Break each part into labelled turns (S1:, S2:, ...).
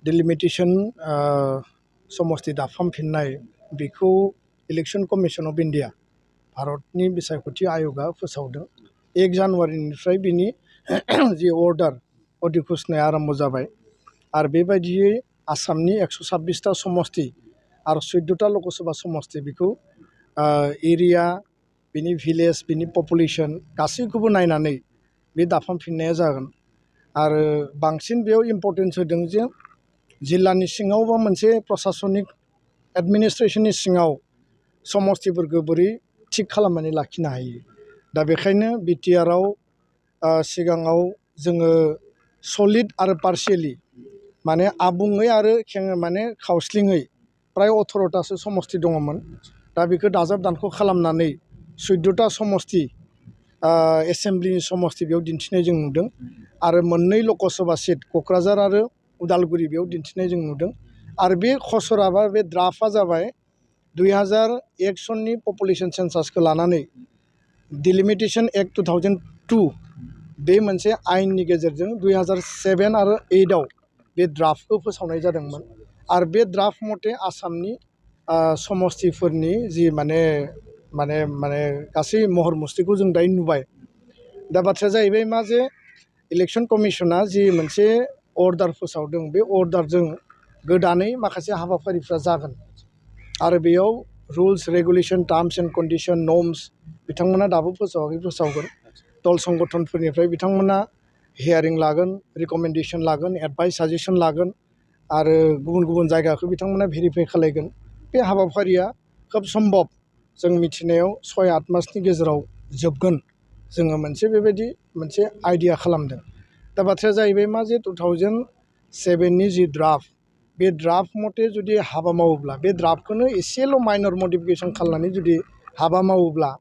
S1: Delimitation समस्ति दाफामफिननाय बेखौ election commission of India भारतनि बिसायख'थि आय'गा फोसावदों 1 जानुवारिनिफ्राय बिनि जि अर्डार अधिघोषणाया आरम्भ जाबाय आरो बेबायदियै आसामनि 126टा समस्ति आरो 14टा लकसभा समस्ति बेखौ एरिया बिनि भिलेज बिनि पपुलेशन गासैखौबो नायनानै बे दाफामफिननाया जागोन आरो बांसिन बेयाव इम्पर्टेन्स होदों जे जिल्लानि सिङाव बा मोनसे प्रशासनिक एडमिनिस्ट्रेशननि सिङाव समस्तिफोरखौ बोरै थिक खालामनानै लाखिनो हायो दा बेखायनो बिटिआरआव सिगाङाव जोङो सलिड आरो पार्शियेलि माने आबुङै आरो माने खावस्लिङै प्राय 18टासो समस्ति दङमोन दा बेखौ दाजाब दानख' खालामनानै 14टा समस्ति एसेम्ब्लिनि समस्ति बेयाव दिन्थिनाय जों नुदों आरो मोननै लकसभा सीट क'क्राझार आरो उदालगुरि बेयाव दिन्थिनाय जों नुदों आरो बे खसरा बा बे ड्राफ्टआ जाबाय 2001 सननि पपुलेशन सेन्सासखौ लानानै डिलिमिटेशन एक्ट 2002 बे मोनसे आयेननि गेजेरजों 2007 आरो 8 आव बे ड्राफ्टखौ फोसावनाय जादोंमोन आरो बे ड्राफ्ट मथे आसामनि समस्तिफोरनि जि माने माने माने गासै महर मुस्रिखौ जों दायो नुबाय दा बाथ्राया जाहैबाय मा जे इलेक्शन कमिशना जि मोनसे अर्डार फोसावदों बे अर्डारजों गोदानै माखासे हाबाफारिफ्रा जागोन आरो बेयाव rules regulation terms and condition norms बिथांमोना दाबो फोसावाखै फोसावगोन दल संगठनफोरनिफ्राय बिथांमोना हियारिं लागोन रिकमेन्डेशन लागोन एडभाइस साजेसन लागोन आरो गुबुन गुबुन जायगाखौ बिथांमोना भेरिफाइ खालामगोन बे हाबाफारिया खोब सम्भब जों मिथिनायाव 6-8 मासनि गेजेराव जोबगोन जोङो मोनसे बेबायदि मोनसे आइडिया खालामदों दा बाथ्राया जाहैबाय मा जे 2007 नि जि ड्राफ्ट बे ड्राफ्ट मथे जुदि हाबा मावोब्ला बे ड्राफ्टखौनो एसेल' माइनर मडिफिकेशन खालामनानै जुदि हाबा मावोब्ला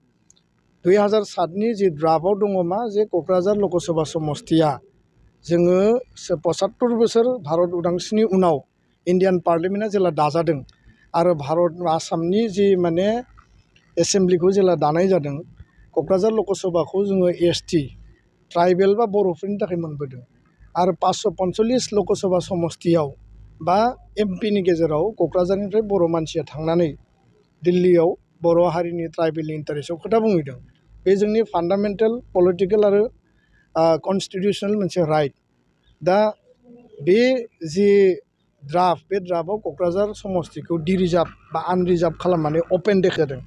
S1: 2007 नि जि ड्राफ्टआव दङ मा जे क'क्राझार लकसभा समस्तिया जोङो 75 बोसोर भारत उदांस्रिनि उनाव इन्डियान पार्लियामेन्टआ जेला दाजादों आरो भारत आसामनि जि माने एसेम्ब्लिखौ जेला दानाय जादों क'क्राझार लकसभाखौ जोङो एसटि ट्राइबेल बा बर'फोरनि थाखाय मोनबोदों आरो 545 लकसभा समस्तियाव बा एमपिनि गेजेराव क'क्राझारनिफ्राय बर' मानसिया थांनानै दिल्लीयाव बर' हारिनि ट्राइबेलनि इन्टारेस्टआव खोथा बुंहैदों बे जोंनि फान्डामेन्टेल पलिटिकेल आरो कन्स्टिटिउसनेल मोनसे राइट दा बे जि ड्राफ्ट बे ड्राफ्टआव क'क्राझार समस्तिखौ डिरिजार्भ बा आनरिजार्भ खालामनानै अपेन देखायदों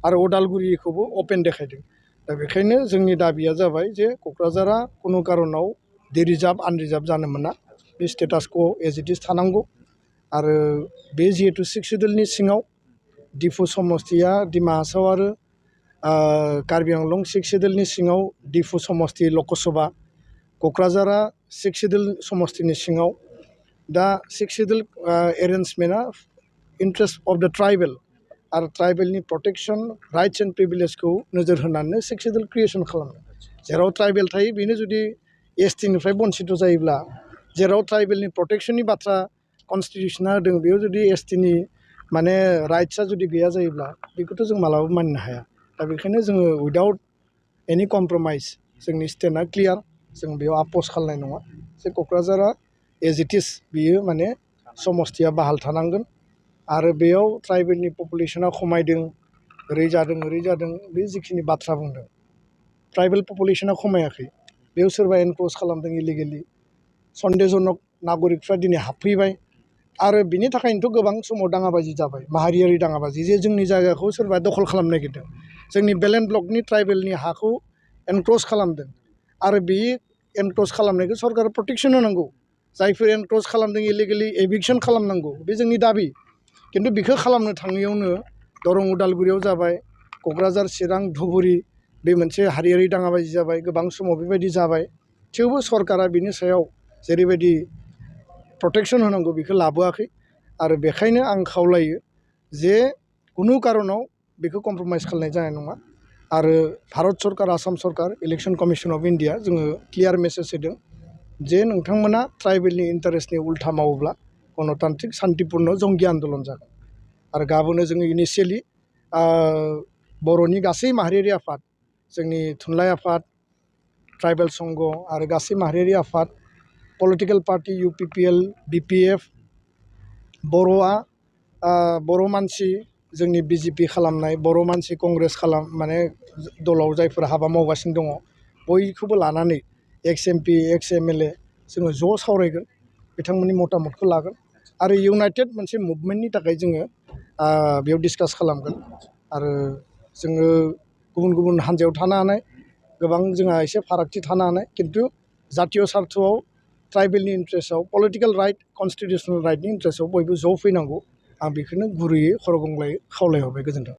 S1: आरो उदालगुरिखौबो अपेन देखायदों दा बेखायनो जोंनि दाबिया जाबाय जे क'क्राझारा खुनु कारनाव डिरिजार्भ आनरिजार्भ जानो मोना बे स्टेटासखौ एज इट इज थानांगौ आरो बे जिहेतु 6 सिडुलनि सिङाव डिफु समस्तिया डिमा हासाव आरो कार्बि आंलं 6 सिडुलनि सिङाव डिफु समस्ति लकसभा क'क्राझारा 6 सिडुल समस्तिनि सिङाव दा 6 सिडुल एरेन्जमेन्टआ इन्ट्रेस्ट अफ द ट्राइबेल आरो ट्राइबेलनि प्रटेक्शन राइट्स एन्ड प्रिभिलेजखौ नोजोर होनानै 6 सिडुल क्रिएसन खालामो जेराव ट्राइबेल थायो बेनो जुदि एसटिनिफ्राय बन्सित जायोब्ला जेराव ट्राइबेलनि प्रटेक्शननि बाथ्रा कन्स्टिटिउसना होदों बेयाव जुदि एसटिनि माने राइट्सआ जुदि गैया जायोब्ला बेखौथ' जों मालाबाबो मानिनो हाया दा बेखायनो जोङो उइदाउट एनि कमप्रमाइज जोंनि स्टेन्डआ क्लियार जों बेयाव आपस खालामनाय नङा जे क'क्राझारा एज इट इज बियो माने समस्तिया बाहाल थानांगोन आरो बेयाव ट्राइबेलनि पपुलेशना खमायदों ओरै जादों बे जिखिनि बाथ्रा बुंदों ट्राइबेल पपुलेशना खमायाखै बेयाव सोरबा एनक्रोच खालामदों इलिगेलि सन्देहजनक नागरिकफ्रा दिनै हाबफैबाय आरो बिनि थाखायनोथ' गोबां समाव दाङाबाजि जाबाय माहारियारि दाङाबाजि जे जोंनि जायगाखौ सोरबा दखल खालामनो नागिरदों जोंनि बेलेन्ड ब्लकनि ट्राइबेलनि हाखौ एनक्रोच खालामदों आरो बे एनक्रोच खालामनायखौ सरकारा प्रटेक्शन होनांगौ जायफोर एनक्रोच खालामदों इलिगेलि एभिक्सन खालामनांगौ बे जोंनि दाबि खिन्थु बेखौ खालामनो थाङैयावनो दरं उदालगुरियाव जाबाय क'क्राझार चिरां धुबुरी बे मोनसे हारियारि दाङाबाजि जाबाय गोबां समाव बेबायदि जाबाय थेवबो सरकारा बिनि सायाव जेरैबायदि प्रटेक्शन होनांगौ बेखौ लाबोआखै आरो बेखायनो आं खावलायो जे खुनु कारनाव बेखौ कमप्रमाइज खालामनाय जानाय नङा आरो भारत सरकार आसाम सरकार इलेक्शन कमिशन अफ इन्डिया जोङो क्लियार मेसेज होदों जे नोंथांमोना ट्राइबेलनि इन्टारेस्टनि उल्था मावोब्ला गणतान्त्रिक शान्तिपुर्ण जंगि आन्दलन जागोन आरो गाबोनो जोङो इनिशियेलि बर'नि गासै माहारियारि आफाद जोंनि थुनलाइ आफाद ट्राइबेल संघ आरो गासै माहारियारि आफाद पलिटिकेल पार्टी UPPL BPF बर'आ बर' मानसि जोंनि बिजेपि खालामनाय बर' मानसि कंग्रेस माने दलाव जायफोर हाबा मावगासिनो दङ बयखौबो लानानै एक्स एमपि एक्स एमएलए जोङो ज' सावरायगोन बिथांमोननि मतामतखौ लागोन आरो इउनाइटेड मोनसे मुभमेन्टनि थाखाय जोङो बेयाव डिसकास खालामगोन आरो जोङो गुबुन गुबुन हान्जायाव थानो हानाय गोबां जोंहा एसे फारागथि थानो हानाय खिन्थु जातीय सार्थआव ट्राइबेलनि इन्ट्रेस्टआव पलिटिकेल राइट कनस्टिटिउसनेल राइटनि इन्ट्रेस्टआव बयबो ज' फैनांगौ आं बेखौनो गुरैयै खर' गंग्लायै खावलायहरबाय। गोजोन्थों।